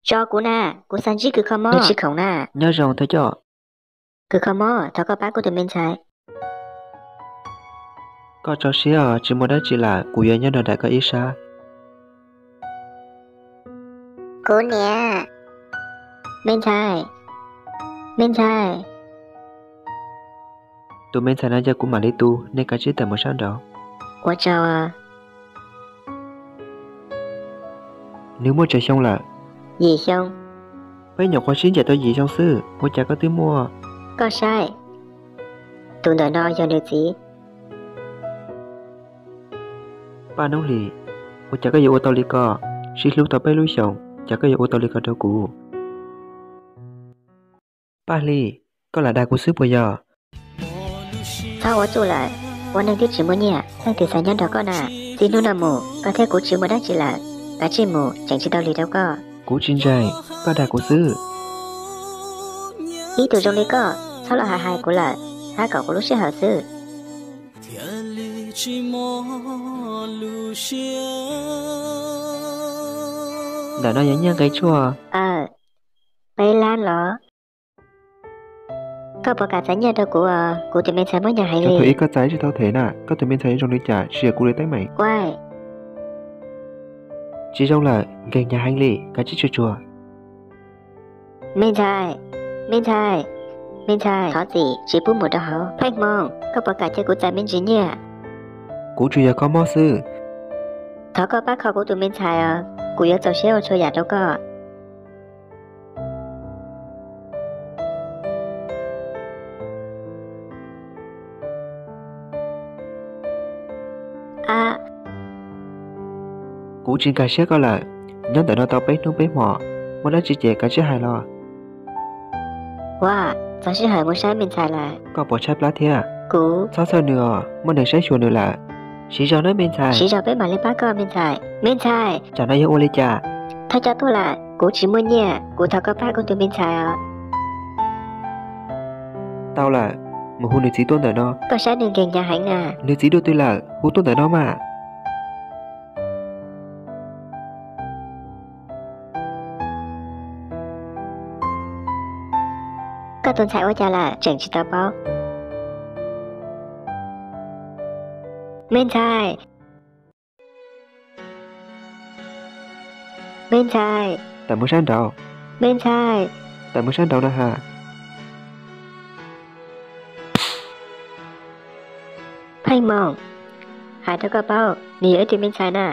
Tso kuv na, kuv xav ntsib kws kho mob. Nyob zoo thawj coj. Kws kho mob, thov koj pab kuv tus me ntxhais. Koj tso siab os, tsis muaj dab tsi lawm, kuv yuav nyob nrog nraim koj ib sab. Kuv niam, me ntxhais, me ntxhais. Tus me ntxhais no yog kuv mam li tu, nej kav tsij tawm mus sab nraud. Ua tsaug. Nws muaj tsawg xyoo lawm? Yim xyoo. Peb nyuam qhuav sib ncaim tau yim xyoo xwb, ua cas koj twb muaj? Koj saib, tus ntawm no yog nws txiv. Paj Noob Hlis, ua cas koj yuav ua tau li ko? Sib hlub tau peb lub xyoos, cas koj yuav ua tau li ko rau kuv? Paj Hli, koj lam dag kuv xwb puas yog? Txhob ua txuj lawm, ua neeg twb tsis muaj nyiaj, leej twg xav nyob nrog koj na? Txij hnub no mus koj thiab kuv tsis muaj dab tsi lawm, kav tsij mus, tseem tsis tau lig rau koj. Kuv tsis ntseeg, koj dag kuv xwb. Ib tug zoo li koj txhob los hais hais kuv lawm, hab kom kuv lub sij hawm xwb. Ntawm no yog nyiaj nqe tshuaj. Aw, peb lab los? Koj puas kam txais nyiaj rau kuv? Kuv tus me ntxhais muaj hnyav heev li. Thaum ub koj txais tsis tau them na, koj tus me ntxhais zoo li cas, siab kuv li teeb meem. Ua, tsis zoo lawm, nkeeg hnyav heev li, kav tsij tsuag tsuag. Me ntxhais, me ntxhais, me ntxhais, thov txim, tsis pub mus rau hauv. Pheej Hmoo, koj puas kam cia kuv txais me ntsis nyiaj? Kuv tsuas yog kho mob xwb. Thov koj pab kho kuv tus me ntxhais os, kuv yuav txaus siab ua txhua yam rau koj. Kuv tsis nkag siab koj lawm. Nyob ntawm no tau peb hnub peb hmo, muaj dab tsi ces kav tsij hais los. Ua, txog sij hawm mus saib me ntxhais lawm. Koj puas tshaib plab thiab? Kuv. Txhob txhawj nws os, muaj neeg saib xyuas nws lawm. Siv zog nawb me ntxhais. Siv zog peb mam li pab koj me ntxhais. Me ntxhais. Tsam no yog ua li cas? Thawj coj tuaj lawm, kuv tsis muaj nyiaj, kuv thov koj pab kuv tus me ntxhais os. Tau lawm, mus hu nws txiv tuaj ntawm no. Koj saib nws nkeeg hnyav heev na. Nws txiv dua twg lawm, hu tuaj ntawm no mas. Koj tus ntxhais ua cas lawm tseem tsis tau paub? Me ntxhais, me ntxhais. Tawm mus sab nraud. Me ntxhais. Tawm mus sab nraud na has. Pheej Moos, hais rau koj paub, nws yog ib tug me ntxhais na.